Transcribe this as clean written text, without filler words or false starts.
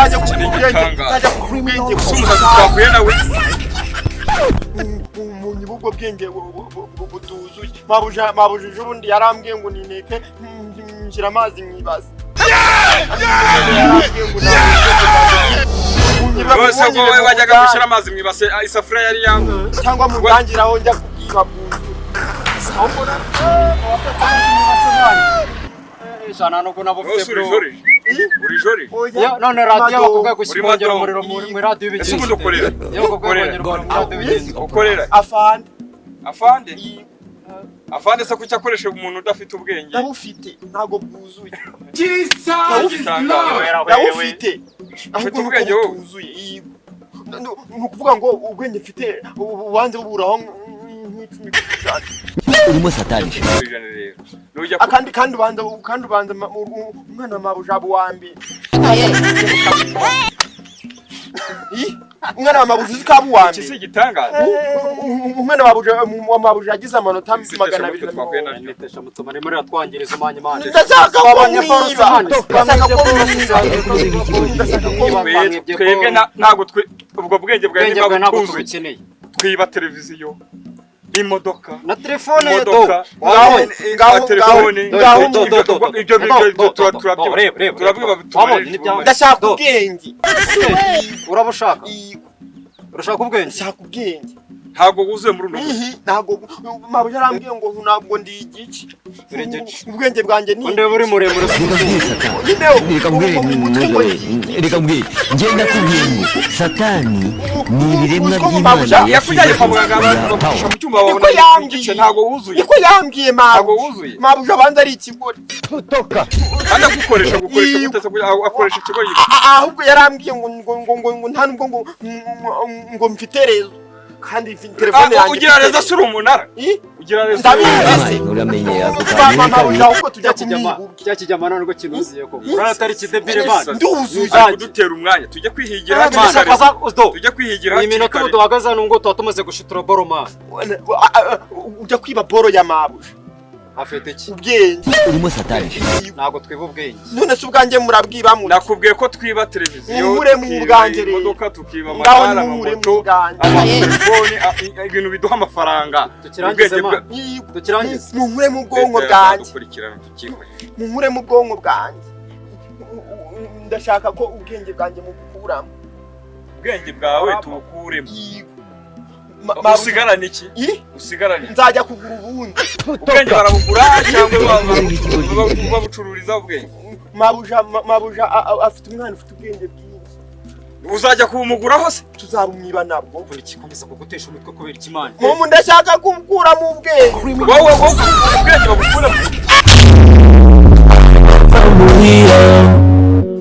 Nzajya Iki ni kugura ubwenge. igitangaza. Nzajya kugura ubwenge. Si umusazi twahuye nawe? Munyiba ubwo bwenge butuzuye. Mabuja ejo bundi yarambwiye ngo nineke nshyira amazi mu ibase. Yarambwiye ngo ntabwo Bose ubwo wowe wajyaga gushyira amazi mu ibase, isafuriya yari yangu? Cyangwa mutangira aho njya kubwiba bwuzuye. Ahubwo watetse amazi mu ibase mwana. Jana nubwo nabo Wose ufite uri bro. joriji, uri joriji. Ya, none radiyo bakubwiye Uri gushyira kongera madomo. umuriro muri radiyo Ese ibigenza. ubundi ukorera? Iyo bakubwiye Ukorera. kongera umuriro muri radiyo ibigenza. Ukorera Afande. Afande, afande se kuki akoresha umuntu udafite ubwenge? Ndabufite, ntabwo bwuzuye. Igitangaza. Ndabufite, ahubwo nuko ubwenge wowe? butuzuye. Yego. Ni ukuvuga ngo ubwenge mfite ubanze buburaho nk'10%. Urimo satani. Ijana rero nujya Akandi kandi ubanza umwana wa mabuja aba uwa mbere. Ih, umwana wa mabuja uzi ko aba uwa Iki si mbere? igitangaza. Umwana wa mabuja yagize amanota 200 na Twahuye mirongo. naryo. Nitesha mutuma arimo aratwangiriza umwanya imana. Ndashaka ko Twabonye mwiba. Paul Simon. Ndashaka ko mwiba. Ndashaka ko mwiba. Twebwe ntabwo ubwo bwenge bwawe Ubwenge bwawe niba ntabwo butuzuye, tubukeneye. twiba televiziyo, imodoka, Na telefone ye do. imodoka, Ngaho ngaho telefone, ngaho. Do, do, do, do. Ibyo Do, ibyo do, do, turabyiba. reba, reba, Turabyiba. reba. Wabonye n'ibyawe? Ndashaka Do. ubwenge. Uraba ushaka? Urashaka ubwenge? Ndashaka ubwenge. Ntabwo wuzuye muri uno munsi. Ihi, ntabwo mabuja arambwiye ngo ntabwo ndi igice. Uri igice. Ubwenge bwanjye ni Undi uri muremure. Reka mbwire satani. Nyine Reka mbwire. mu mutwe ngo ni Reka mbwire, njye ndakubwiye ngo satani ni ibiremwa Uziko by'Imana. mabuja Yakujyanye kwa muganga, ya bagufasha power. mu cyuma, Niko babona yambwiye. igice, ntabwo wuzuye. Niko yambwiye Ntabwo mabuja. wuzuye. Mabuja abanza ari ikigori. Kandi agukoresha, gukoresha Iyo. gute se? Akoresha ikigo? Ahubwo yarambwiye ngo nta nubwo ngo mfite réseau kandi mfite telefone yanjye. Ugira réseau se uri umunara? Ih, Ugira réseau? Ndabizi. Uramenye ako kantu ni Mabuja, kabi. ahubwo tujya Cya kijyama, kumwiba. cya kijyama ntabwo kinuzuye ko. Urabona atari kidebile man. Nduzuye. Ari kudutera umwanya, tujye kwihigira hakiri Man, kare. do. Tujye kwihigira Iyi hakiri minota kare. ubu duhagaze hano ngo tuba tumaze gushitura boro man. Ujya kwiba boro ya mabuja. Afite iki? Ubwenge. Urimo satani. Ntabwo twiba ubwenge. None se ubwanjye murabwiba mute? Nakubwiye ko twiba televiziyo, Muhure mu tukiba bwanjye rero. imodoka, tukiba Ngaho amagare, nimuhure mu amamoto, bwanjye. amatelefoni, ibintu biduha amafaranga. Tukirangize Ubwenge man. Tukirangize. Munkure mu bwonko Leta bwanjye. yadukurikirana tukihorera. Munkure mu bwonko bwanjye. Ndashaka ko ubwenge bwanjye mubukuramo. Ubwenge bwawe tubukuremo? Mabuja- Usigarane iki? Ih, Usigarane iki? Nzajya kugura ubundi. Ubwenge barabugura cyangwa babucururiza ubwenge? Mabuja afite umwana ufite ubwenge bwinshi. Uzajya kubumuguraho se? Tuzabumwiba nabwo. Ubu ikikomeza kugutesha umutwe kubera ikimana. Mumu, ndashaka kubukuramo ubwenge. Wowe ubwenge babukuremo?